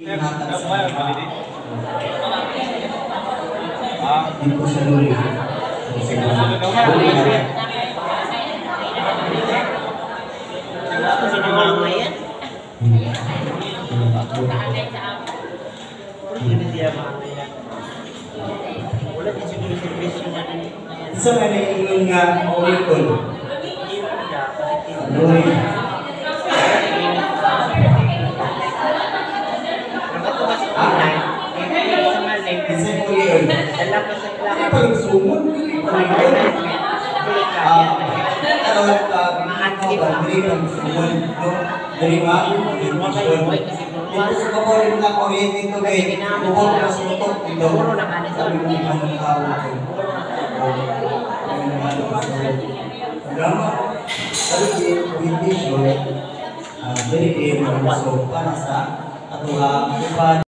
Ihatag sa mga dito sa Luri. So, sa Luri na. Sa may naiingon nga oracle. Luri. Isa yung oracle. Ay, parang sumon. Dili pa rin. Ah, karon ka ba diri kang sumon, no? Diri ma orientation. Dito sa kaporin na orient dito kay bukod na sa utok dito. Sabi ko anong tao ito. Drama, sabi ko orientation, diri kayo so para sa atuha upan.